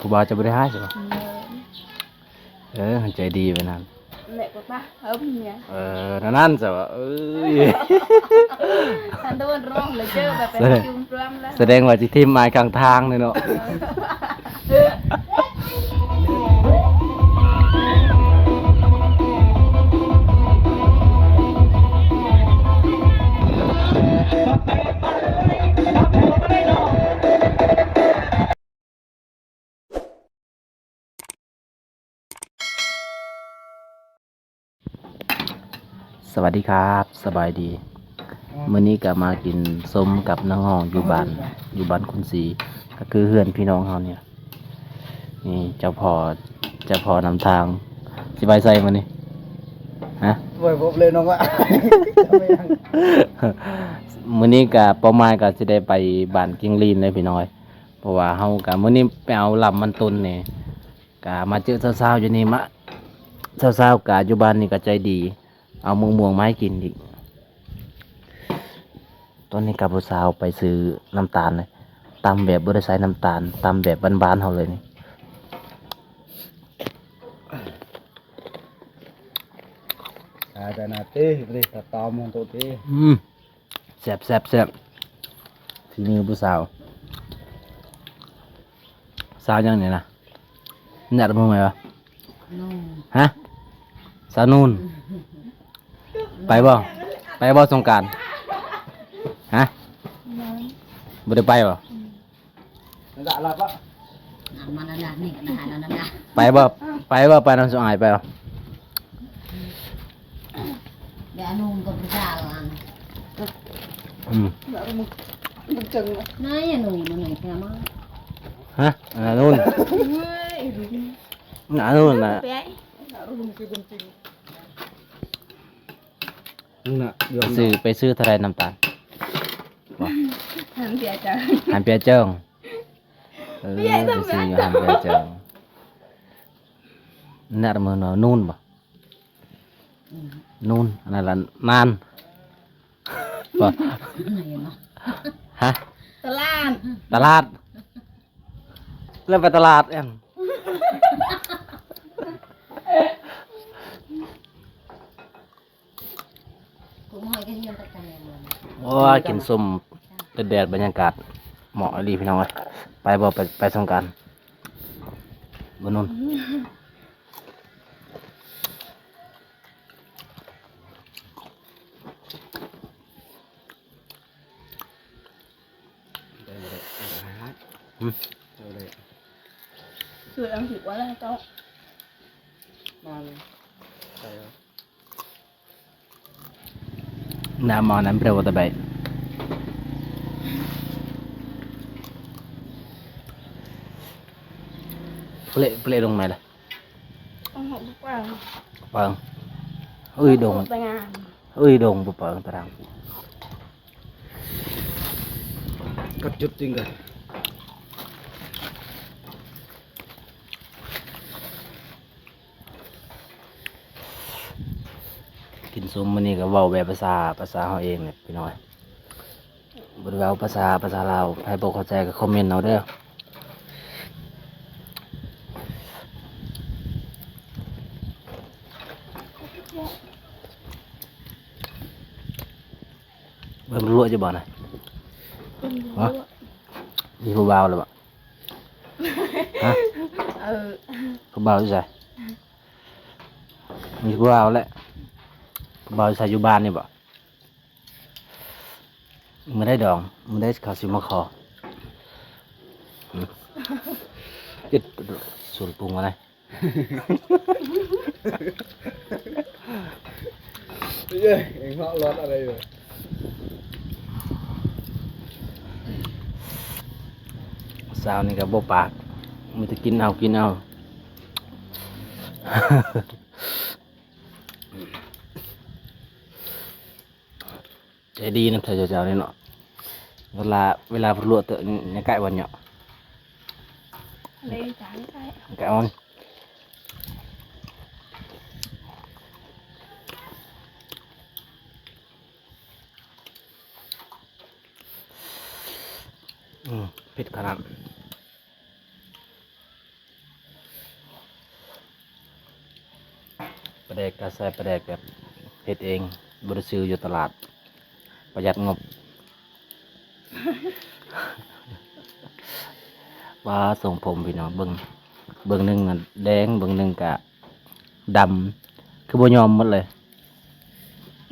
ຜູ້ບ່າວຈະບໍ່ໄດ້ຮ້າຍໃຊ່ບໍ່? ເອີ ໃຈດີປານນັ້ນ ແລະກໍປະເອີເມຍ ເອີ ນັ້ນໆ ຊະວ່າ ເອີຍ ທັນໂດນຮ້ອງເລີຍເຈີແບບໄປຈຸ່ມປາມແລ້ວ ສະແດງວ່າຊິຖິ້ມອ້າຍຂ້າງທາງເລີຍເນາະ. ສະຫວັດດີຄັບ ສະບາຍດີ. ມື້ນີ້ກໍມາກິນສົ້ມກັບນ້າງຫອງຢູ່ບ້ານ ຢູ່ບ້ານຄຸນສີ ກໍຄືເຮືອນພີ່ນ້ອງເຮົານີ້. ນີ້ເຈົ້າພໍ່ ເຈົ້າພໍ່ນຳທາງ ຊິໄປໃສມື້ນີ້? ຮະ? ໄປພົບເລີຍນ້ອງອະ ມື້ນີ້ກໍເປົ້າໝາຍກໍຊິໄດ້ໄປບ້ານກິ່ງລີນເລີຍພີ່ນ້ອງເອີຍ. ເພາະວ່າເຮົາກະ ມື້ນີ້ໄປເອົາລຳມັນຕົ້ນນີ້ ກະມາເຈີສາວໆຢູ່ນີ້ ມາ ສາວໆກະຢູ່ບ້ານນີ້ກະໃຈດີ ເອົາໝາກມ່ວງມາໃຫ້ກິນອີກ. ຕອນນີ້ກະຜູ້ສາວໄປຊື້ນ້ຳຕານເລີຍ ຕຳແບບບໍ່ໄດ້ໃສ່ນ້ຳຕານ ຕຳແບບບ້ານໆເຮົາເລີຍນີ້. ອາ ຕາໜ້າຕິ ຕາຕອມຂອງໂຕຕິ ອືມ. ແຊບໆໆ ຝີມືຜູ້ສາວ ສາວຫຍັງນີ້ນະ ນັດມື້ໃໝ່ວະ? ນູນ ຮະ? ສາວນູນ ໄປບໍ່? ໄປບໍ່ສົງການ? ຮະ? ບໍ່ໄດ້ໄປບໍ່? ໄປບໍ່? ໄປບໍ່? ໄປນຳສຸອ້າຍໄປບໍ່? ອືມ ນາຍໜູນ ນາຍ ຮະ? ອາ ນູນ ອາ ນູນນະ. ນັ້ນນະ ໄປຊື້ ໄປຊື້ເທົ່າໃດນ້ຳຕານ? ບໍ່ ຫັ້ນເປຍເຈີງ ຫັ້ນເປຍເຈີງ ເອີ ໄປຊື້ຢູ່ຫັ້ນເປຍເຈີງ. ນັດມື້ນະ ນູນບໍ່? ນູນ ອັນນັ້ນລະ ນານ ບໍ່ ຮະ? ຕະຫຼາດ ຕະຫຼາດ ແລ້ວໄປຕະຫຼາດຫຍັງ? ໂອ້ຍ ກິນສົ້ມແດດໆ ບັນຍາກາດເໝາະອີ່ຫຼີພີ່ນ້ອງເອີຍ. ໄປບໍ່? ໄປ ໄປສົງການບໍ່? ນູນ ໄປບໍ່ໄດ້ ໄປຫາ ຫືມ ໄປບໍ່ໄດ້ ຄືອັງກິດວ່າແລ້ວເຈົ້າ ມາເລີຍ ໄປແລ້ວ ນຳເອົານັ້ນໄປບໍ່ຕະໄບ ເປະ ເປະລົງໄໝລະ? ເອົາຫົວປາງ ປາງ ເອີຍ ດົງ ເອີຍ ດົງ ປາງຕາດາງ ກັດຈຸດຈິງກະ ກິນຊຸມມື້ນີ້ກະເວົ້າແບບພາສາ ພາສາເຮົາເອງແຫຼະພີ່ນ້ອງ. ບໍ່ໄດ້ເວົ້າພາສາ ພາສາລາວ ໃຜບໍ່ເຂົ້າໃຈກໍຄອມເມັນເອົາເດີ. ເບິ່ງລົວະຢູ່ບໍ່ນະ? ເບິ່ງຢູ່ ຮະ? ມີຜູ້ບ່າວແລ້ວບໍ່? ຮະ? ເອີ ຜູ້ບ່າວຢູ່ໃສ? ມີຜູ້ບ່າວແລ້ວ. ຜູ້ບ່າວຢູ່ໃສ? ຢູ່ບ້ານນີ້ບໍ່? ມື້ໃດດອງ? ມື້ໃດເຂົາຊິມາຂໍ? ອືມ ເຮັດສວນປຸງມາໄດ. ເອີຍ ເອັງເໝາະລົດອະໄລຢູ່? ສາວນີ້ກໍບໍ່ປາກ ມີແຕ່ກິນເອົາ ກິນເອົາ. ໃຈດີນຳເຖົ້າເຈົ້ານີ້ເນາະ. ເວລາ ເວລາເພິ່ນລວກເຕີນີ້ ໃກ້ວັນເນາະ ເລີຍຈ້າ ໃກ້ ໃກ້ວັນ. ອືມ ເຜັດຂະໜາດ. ປາແດກກະໃສ່ປາແດກແບບເຮັດເອງ ບໍ່ໄດ້ຊື້ຢູ່ຕະຫຼາດ ປະຢັດງົບ. ວ່າຊົງຜົມພີ່ນ້ອງ ເບິ່ງ ເບິ່ງໜຶ່ງແດງ ເບິ່ງໜຶ່ງກະດຳ ຄືບໍ່ຍອມໝົດເລີຍ.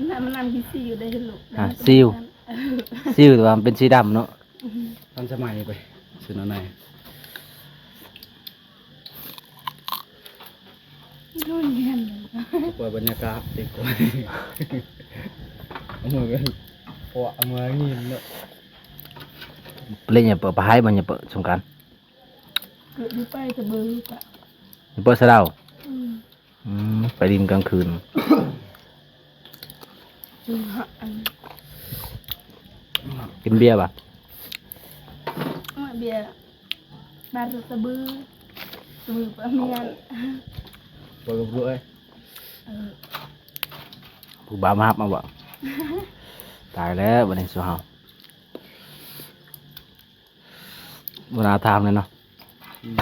ນ້ຳມັນນ້ຳທີ່ຊິວໄດ້ເຫັນລູກ ຮະ ຊິວ ເອີ ຊິວແຕ່ວ່າມັນເປັນສີດຳເນາະ. ອືມ ທັນສະໄໝໄປ ຊື່ແນວໃດ? ເປີດບັນຍາກາດຕິກວ່າ ເອົາມືເປັນ ເພາະເອົາມືຍິນເນາະ. ເປັນຫຍັງ ເປີດປະໄຮບໍ່ ຫຍັງ ເປີດສົງການ? ເກີດຢູ່ໄປຕະເບີກະ ເປີດສະເດົາ. ອືມ ອືມ ໄປຫຼິ້ນກາງຄືນ. ກິນເບຍບໍ່? ເບຍ ບາດຕະບື ຕະບືປະມຽນ ເປີດກັບດ້ວຍ. ເອີ ຜູ້ບ່າວມາຮັບເອົາບໍ່? ຕາຍແລ້ວບັດນີ້ສູ່ເຮົາ. ບໍ່ໜ້າຖາມເລີຍເນາະ. ອືມ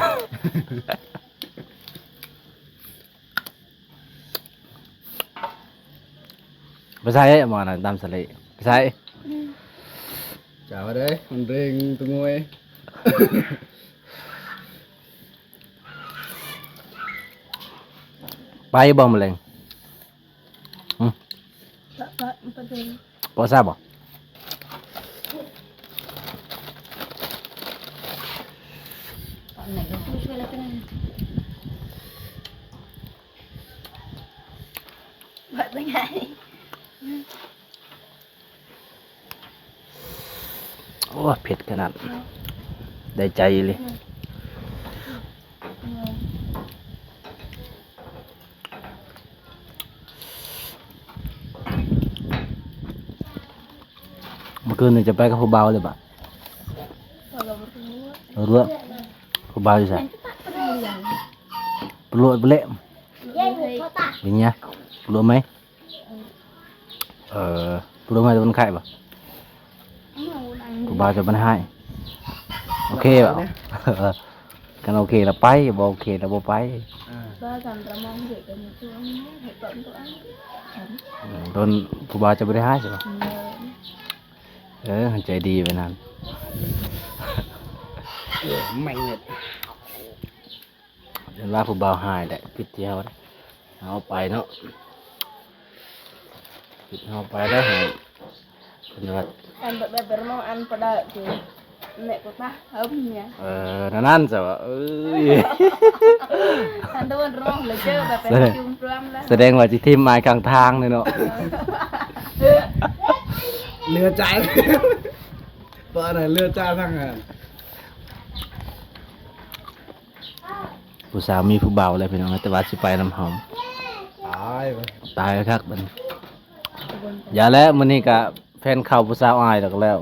ໄປໃສໝໍນະ ຕຳສະເລ ໄປໃສ? ອືມ ຈ້າວເດີ ມັນເລັ່ງຕົວງວຍ. ໄປບໍ່ມື້ແລງ? ຫຶ ປະຊາບໍ່? ໂອ້ ເຜັດຂະໜາດ ໄດ້ໃຈອີ່ຫຼີ. ເມື່ອຄືນນີ້ຈະໄປກັບຜູ້ບ່າວເລີຍບາດ? ບໍ່ຮູ້ ຜູ້ບ່າວຢູ່ໃສ? ປະຫຼວດປະເລະ ເປັນຫຍັງ? ປະຫຼວດໄໝ? ເອີ ຜູ້ບ່າວບໍ່ໄດ້ໃຫ້ບໍ່? ຜູ້ບ່າວຈະບໍ່ໄດ້ໃຫ້ ໂອເຄບໍ່? ຄັນໂອເຄລະໄປ ບໍ່ໂອເຄລະບໍ່ໄປ. ອືມ ໂດນຜູ້ບ່າວຈະບໍ່ໄດ້ໃຫ້ໃຊ່ບໍ່? ເອີ ໃຈດີປານນັ້ນ. ແມ່ນເນາະ. ເຫັນວ່າຜູ້ບ່າວຫາຍແຫຼະ ຜິດທີ່ເຮົາ ເຮົາໄປເນາະ ຜິດເຮົາໄປແລ້ວ ເພິ່ນວ່າ ອັນແບບ ແບບ ແບບ ອັນປະດາຄື ແມ່ກໍຕາເຮົາເມຍ ເອີ ນັ້ນໆ ຊະວ່າ ເອີຍ ອັນໂດນຮ້ອງແລ້ວເຈີແບບ ສະແດງ ສະແດງວ່າຊິຖິ້ມອ້າຍຂ້າງທາງເລີຍເນາະ ເຫຼືອໃຈ ບໍ່ ອັນນັ້ນເຫຼືອໃຈທາງນັ້ນ. ຜູ້ສາວມີຜູ້ບ່າວແລ້ວພີ່ນ້ອງ ແຕ່ວ່າຊິໄປນຳເຮົາ ຕາຍ ຕາຍຄັກບັດນີ້. ຢ່າແລ້ວ ມື້ນີ້ກະແຟນເຂົາຜູ້ສາວອ້າຍແລ້ວກໍແລ້ວ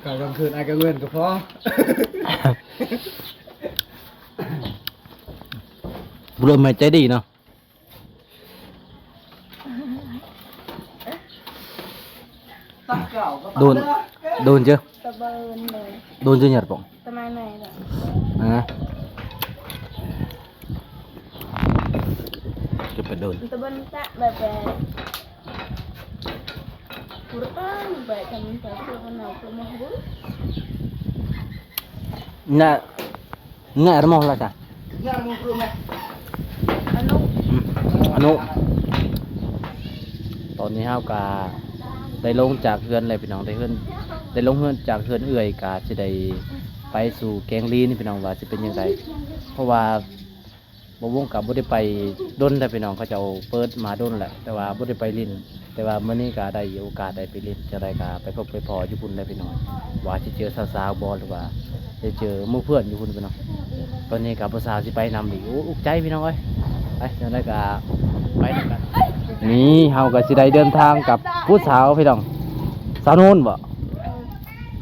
ເຂົາກາງຄືນອ້າຍກາງເວັນກໍພໍ. ບໍ່ຮູ້ແມ່ນໃຈດີເນາະ. ໂດນ ໂດນເຈີ ຕະເບີນເລີຍ ໂດນເຈີຫຍັງປອງ ຕະມາຍໃໝ່ລະ ຮະ ກໍໄປໂດນ ຕະເບີນຕະແບບ ແບບ ກູຣະ ແບບ ກຳລັງຈະເຂົ້າມາ ເຂົ້າມາ ນະ Nya rumoh lah, Kak. Anu. ອານຸ ຕອນນີ້ເຮົາກະໄດ້ລົງຈາກເຮືອນແລ້ວພີ່ນ້ອງ ໄດ້ເຮືອນ ໄດ້ລົງເຮືອນຈາກເຮືອນເອື້ອຍ ກະຊິໄດ້ໄປສູ່ແກງລີນພີ່ນ້ອງ ວ່າຊິເປັນຈັ່ງໃດ ເພາະວ່າບ່າວວົງກະບໍ່ໄດ້ໄປດົນແລ້ວພີ່ນ້ອງ ເຂົາເຈົ້າເປີດມາດົນແລ້ວ ແຕ່ວ່າບໍ່ໄດ້ໄປຫຼິ້ນ. ແຕ່ວ່າມື້ນີ້ກໍໄດ້ໂອກາດໄດ້ໄປຫຼິ້ນ ຈັ່ງໃດກໍໄປພົບໄປພໍ້ຢູ່ພຸ້ນແຫຼະພີ່ນ້ອງ ວ່າຊິເຈີສາວໆບໍ່ ຫຼືວ່າຊິເຈີໝູ່ເພື່ອນຢູ່ພຸ້ນພີ່ນ້ອງ. ຕອນນີ້ກໍຜູ້ສາວຊິໄປນຳອີກ ອຸກໃຈພີ່ນ້ອງເອີຍ ໄປ ຈັ່ງໃດກໍໄປນຳກັນ. ນີ້ເຮົາກໍຊິໄດ້ເດີນທາງກັບຜູ້ສາວພີ່ນ້ອງ ສາວໂນນບໍ່?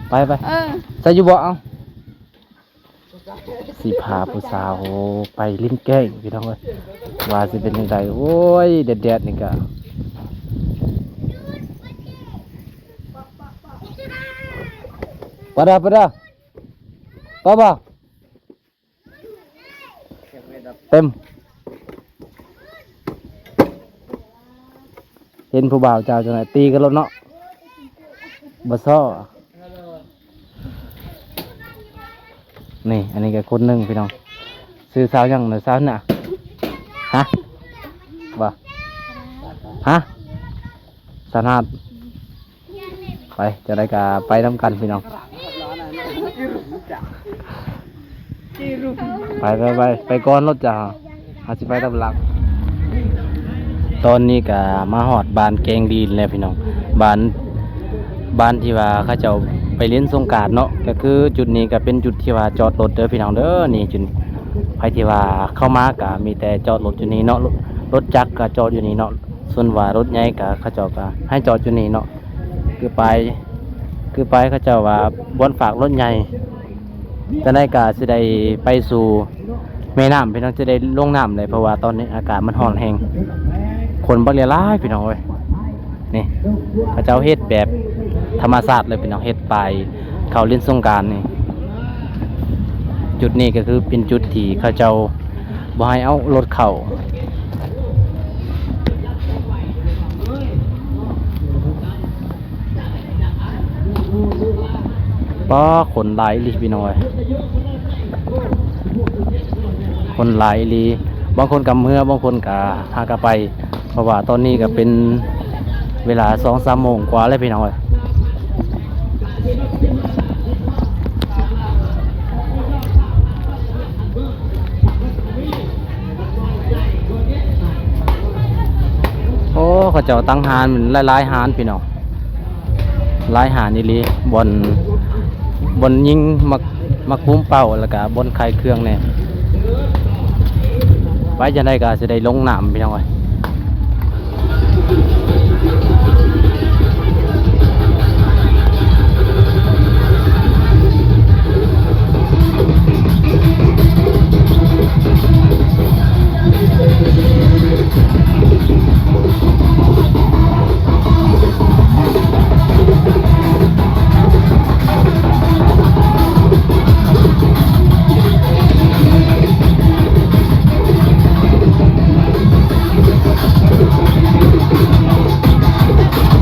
ໄປໆ ເອີ ໃສ່ຢູ່ບໍ່? ເອົ້າ ຊິພາຜູ້ສາວໄປຫຼິ້ນແກ້ງພີ່ນ້ອງເອີຍ ວ່າຊິເປັນຈັ່ງໃດ. ໂອ້ຍ ແດດໆ ນີ້ກະ ປະດາ ປະດາ ປະດາ ໄປບໍ່? ໂ ເຕັມ. ເຫັນຜູ້ບ່າວເຈົ້າຈັ່ງໃດ ຕີກັນໂລດເນາະ ບໍ່ຊ້ອ. ນີ້ ອັນນີ້ກໍຄົນໜຶ່ງພີ່ນ້ອງ ຊື່ສາວຫຍັງນະ? ສາວໜ້າ ຮະ ບໍ່ ຮະ ສາວນາດ. ໄປ ຈັ່ງໃດກໍໄປນຳກັນພີ່ນ້ອງ ໄປ ໄປ ໄປ ໄປກ່ອນໂລດຈ້າ. ເຮົາຊິໄປຕາມຫຼັງ. ຕອນນີ້ກໍມາຮອດບ້ານແກ້ງດີນແລ້ວພີ່ນ້ອງ ບ້ານ ບ້ານທີ່ວ່າເຂົາເຈົ້າໄປຫຼິ້ນສົງການເນາະ. ກໍຄືຈຸດນີ້ກໍເປັນຈຸດທີ່ວ່າຈອດລົດເດີພີ່ນ້ອງເດີ. ນີ້ຈຸດ ໃຜທີ່ວ່າເຂົ້າມາກໍມີແຕ່ຈອດລົດຢູ່ນີ້ເນາະ ລົດ ລົດຈັກກໍຈອດຢູ່ນີ້ເນາະ. ສ່ວນວ່າລົດໃຫຍ່ກໍເຂົາເຈົ້າກໍໃຫ້ຈອດຢູ່ນີ້ເນາະ ຄືປ້າຍ ຄືປ້າຍເຂົາເຈົ້າວ່າບ່ອນຝາກລົດໃຫຍ່. ຈັ່ງໃດກໍຊິໄດ້ໄປສູ່ແມ່ນ້ຳພີ່ນ້ອງ ຊິໄດ້ລົງນ້ຳເລີຍ ເພາະວ່າຕອນນີ້ອາກາດມັນຮ້ອນແຮງ ຄົນບັກຫຼາຍໆ ພີ່ນ້ອງເອີຍ. ນີ້ເຂົາເຈົ້າເຮັດແບບທຳມະຊາດເລີຍພີ່ນ້ອງ ເຮັດປ້າຍເຂົາຫຼິ້ນສົງການນີ້. ຈຸດນີ້ກໍຄືເປັນຈຸດທີ່ເຂົາເຈົ້າບໍ່ໃຫ້ເອົາລົດເຂົ້າ. ປ້າ ຄົນຫຼາຍອີ່ຫຼີພີ່ນ້ອງເອີຍ ຄົນຫຼາຍອີ່ຫຼີ. ບາງຄົນກໍເມືອ ບາງຄົນກໍຫາກໍໄປ ເພາະວ່າຕອນນີ້ກໍເປັນເວລາສອງສາມໂມງກວ່າແລ້ວພີ່ນ້ອງເອີຍ. ໂອ້ ເຂົາເຈົ້າຕັ້ງຮ້ານຫຼາຍໆຮ້ານພີ່ນ້ອງ ຫຼາຍຮ້ານອີ່ຫຼີ ບ່ອນ ບ່ອນຍິງໝາກ ໝາກປຸ້ມເປົ້າ ແລ້ວກະບ່ອນຂາຍເຄື່ອງແດ່. ໄປຈັ່ງໃດກໍຊິໄດ້ລົງນ້ຳພີ່ນ້ອງເອີຍ. ໂ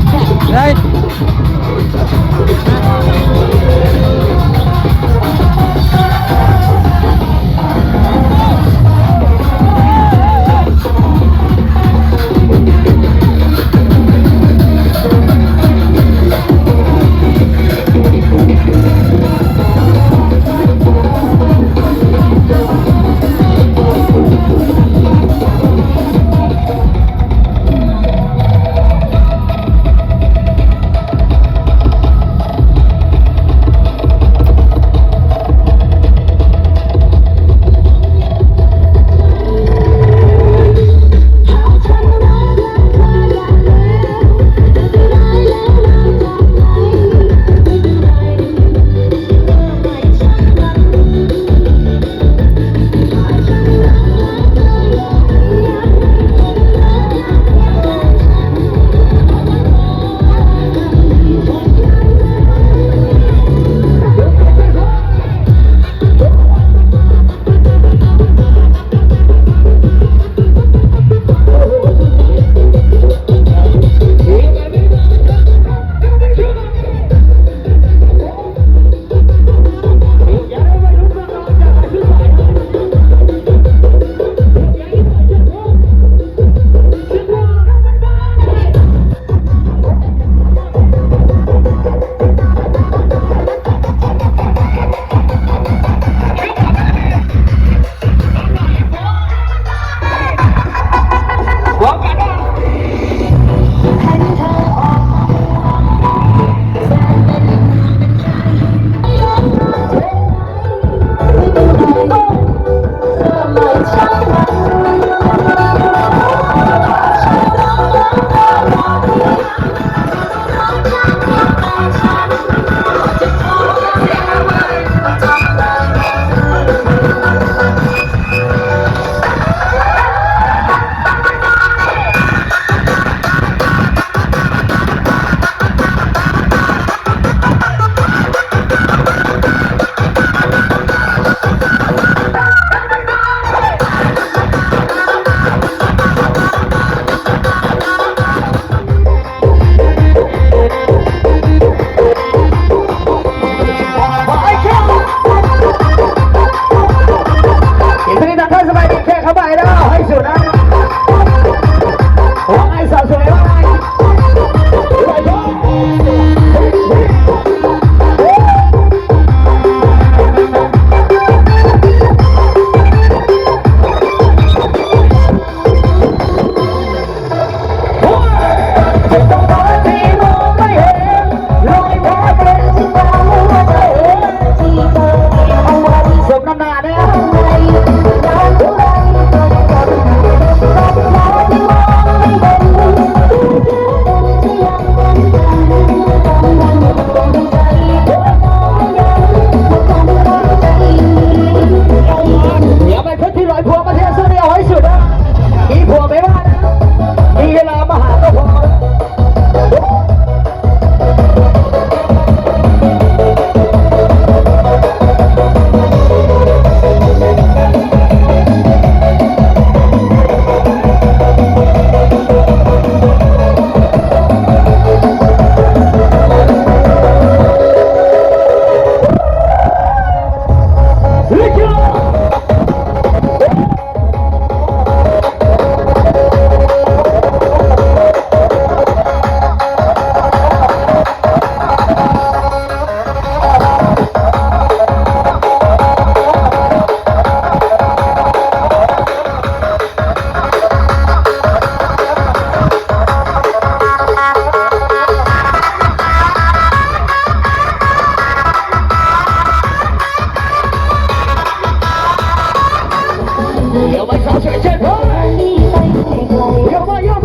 ເຈັດຮ້ອຍ ເຢີມາ ເຢີມາ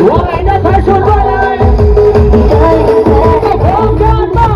ວ່າໄດ້ໄປສຸດວ່າໄດ້ ເຈົ້າຂອງການມາ.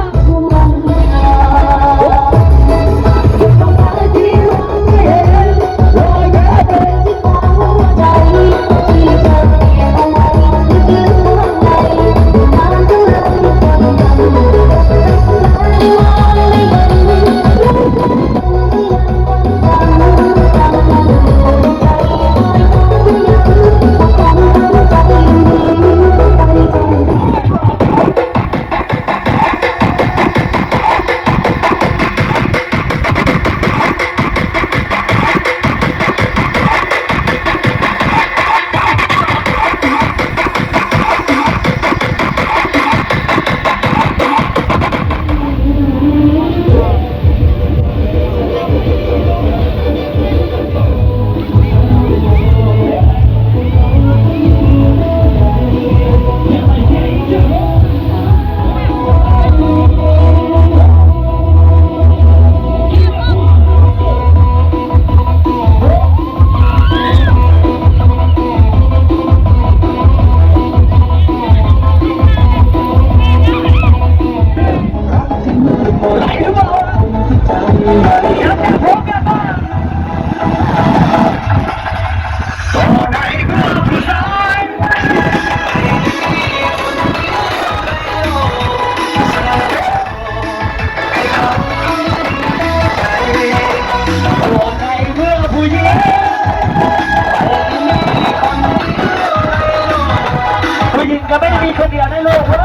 ຜູ້ຍິງກໍໄມ່ໄດ້ມີຄົນດຽວໃນໂລກເວີ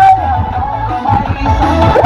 ຍ.